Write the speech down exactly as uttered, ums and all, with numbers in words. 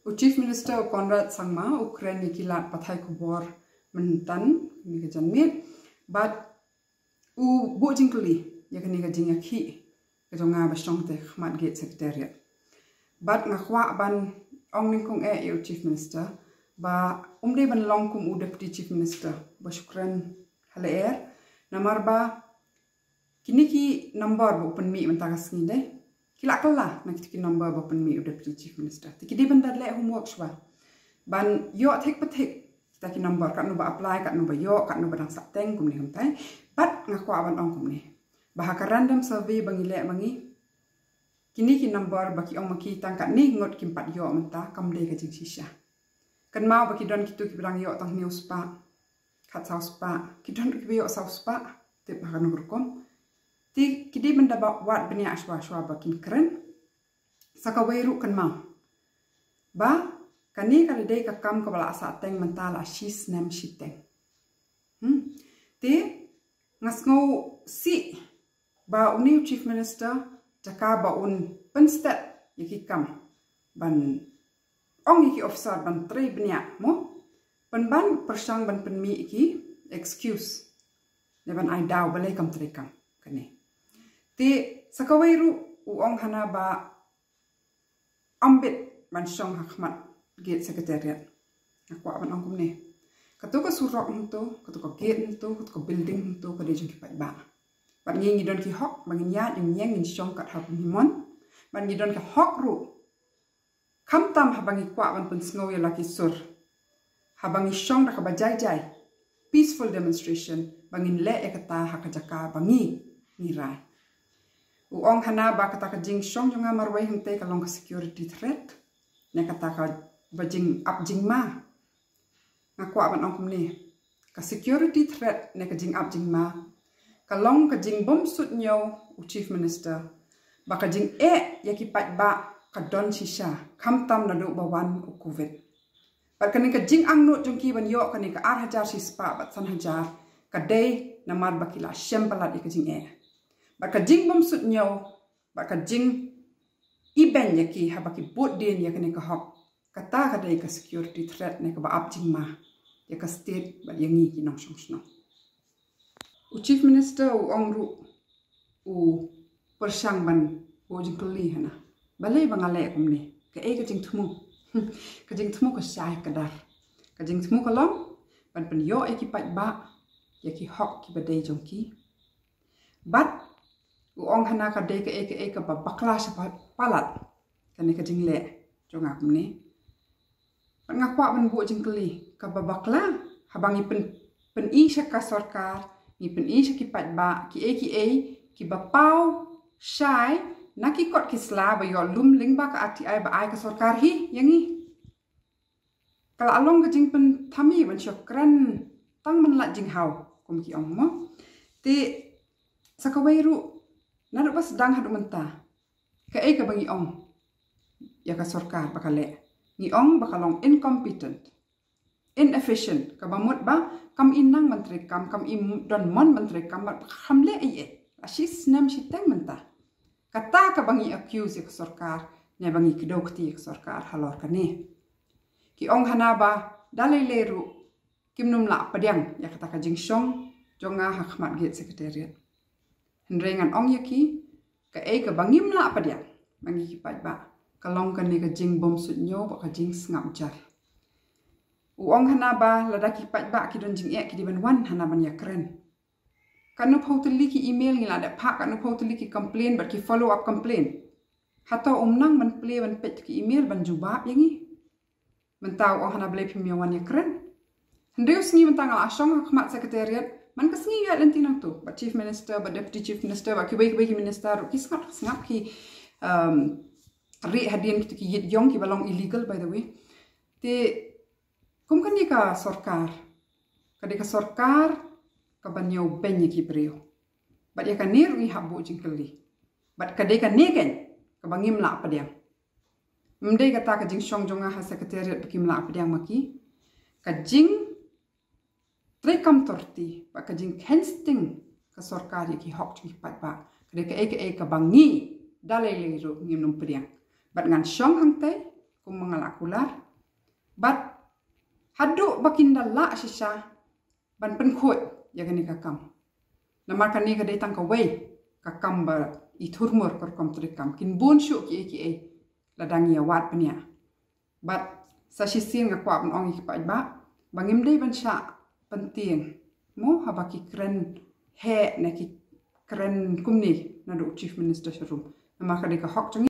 U Chief Minister u Conrad Sangma u kren ïa ki lad pathai khubor mynta kane ka janmiet bad u buh jingkylli ïa kane ka jingïakhih ka jong nga ba shong te khmat gate Secretariat. Bad nga kwah ban ong nyngkong eh ïa u Chief Minister ba um dei ban long kum u Deputy Chief Minister ba shu kren ha lyer, namar ba kine ki number ba u pynmih mynta ka sngi de ki la kylla na kito ki number ba pynmih u Deputy Chief Minister. Te ki dei ban da leh homework shuwa ban ïoh thik pa thik kita ki number, katno ba apply, katno ba ïoh, katno ba dang sah teng, kumne kumtai. Bad nga kwah ban ong kumne ba ha ka random survey ba ngi leh ma ngi, kine ki number ba ki ong ma ki tang katne ngut kim pat ïoh mynta kam dei ka jingshisha. Kynmaw ba ki don kito kiba dang ïoh tang hynñiew spah, khatsaw spah, ki don kiba ïoh saw spah, tip ha kano ka rukom. Te ki dei ban da wad bniah shuwa shuwa ba kin kren. Sa kawei ruh kynmaw ba kane ka dei ka kam kaba la sah teng mynta la shi snem shiteng. Hmm. Te nga sngewsih ba une u Chief Minister jaka ba un pynstet ïa ki kam ban ong ïa ki officer ban trei bniah mo, pynban pyrshang ban pynmih ïa ki excuse ne ban ai daw balei kam trei kam kane. Te sa kawei ruh u ong hana ba ym bit ban shong ha khmat gate Secretariat. Nga kwah ban ong kumne, kato ka surok hangto, kato ka gate hangto, kato ka building hangto ka dei jong ki paidbah. Bad ngi ngi don ki hok ba ngin ïaid ngin ïeng ngin shong kat haba ngi mon. Bad ngi don ki hok ruh khamtam haba ngi kwah ban pynsngew ïa la ki sur, haba ngi shong da kaba jai jai, peaceful demonstration, ba ngin leh ïa kata ha ka jaka ba ngi ngi rai. U ong hana ba kata ka jingshong jong nga marwei hangtei ka long ka security threat ne kata kaba jingap jingma. Nga kwah ban ong kumne, ka security threat ne ka jingap jingma ka long ka jingbym suidñiew u Chief Minister ba ka jingeh ïa ki paidbah ka don shisha khamtam naduh ba wan u Covid. Bad kane ka jingangnud jong ki ban ïoh kane ka ar hajar shispah bad san hajar ka dei namar ba ki la shem palat ïa ka jingeh. Bad ka jingbym suidñiew bad ka jingibeiñ ïa ki haba ki bud dien ïa kane ka hok, kata ka dei ka security threat ne kaba ap jingma ïa ka state bad ïa ngi ki nongshong shnong. U Chief Minister u ong ruh u pyrshang ban buh jingkylli hana, balei ba nga leh kumne, kaei ka jingthmu? Ka jingthmu ka shai ka dar. Ka jingthmu ka long ban pynïoh ïa ki paidbah ïa ki hok kiba dei jong ki. Bad u ong hana ka dei kaei kaei kaba bakla sha palat kane ka jingleh jong nga kumne. Bad nga kwah ban buh jingkylli, kaba bakla haba ngi pyn, pyni sha ka sorkar, ngi pyni sha ki paidbah kiei kiei kiba paw shai na ki kot ki sla ba ïoh lum lyngba ka R T I ba ai ka sorkar hi ïa ngi. Ka la long ka jingpynthame ban shu kren tang man lait jinghaw kum ki ong mo. Te sa kawei ruh naduh ba sdang haduh mynta, kaei kaba ngi ong ïa ka sorkar ba ka leh? Ngi ong ba ka long incompetent, inefficient, kaba mut ba kam i nang ban trei kam, kam i don mon ban trei kam bad kam leh ei ei. La shi snem shiteng mynta. Kata kaba ngi accuse ïa ka sorkar ne ba ngi kdew kti ïa ka sorkar halor kane. Ki ong hana ba da lei lei ruh kim nym lah pdiang ïa kata ka jingshong jong nga ha khmat gate Secretariat. Hynrei ngan ong ïa ki, kaei kaba ngim lah pdiang ma ngi ki paidbah ka long kane ka jingbym suidñiew bad ka jingsngap jar. U ong hana ba lada ki paidbah ki don jingeh ki dei ban wan hana ban ïakren. Katno phew tylli ki email ngi la dep phah, katno phew tylli ki complain bad ki follow up complain. Hato um nang ban plie ban peit ki email ban jubab ïa ngi? Mynta u ong hana balei phim ïa wan ïakren. Hynriew sngi mynta nga la shong ha khmat Secretariat, man ka sngi ïa lynti nangto bad Chief Minister bad Deputy Chief Minister bad kiwei kiwei ki minister ruh ki sngap sngap ki, um, rieh hadien kito ki ïit ïong kiba long illegal, by the way. Te kum kane ka sorkar ka dei ka sorkar kaba ñiewbeiñ ïa ki briew. Bad ïa kane ruh ngi hap buh jingkylli. Bad ka dei kane keiñ kaba ngim lah pdiang. Ym dei kata ka jingshong jong nga ha Secretariat ba kim lah pdiang ma ki. Ka jingtreikam torti bad ka jingkheiñ sting ka sorkar ïa ki hok jong ki paidbah ka dei kaei kaei kaba ngi da lei lei ruh ngim nym pdiang. Bad ngan shong hangtei, kum ma nga la kular. Bad haduh ba kin da lah shisha ban pynkhuid ïa kane ka kam. Namar kane ka dei tang kawei ka kam ba i thurmur ka rukom treikam. Kin bun shuh kiei kiei lada ngi ïa wad bniah. Bad sa shisien nga kwah ban ong ïa ki paidbah ba ngim dei ban shah pyntieng mo haba ki kren heh ne ki kren kumne naduh u Chief Minister sharum. Namar ka dei ka hok jong ngi.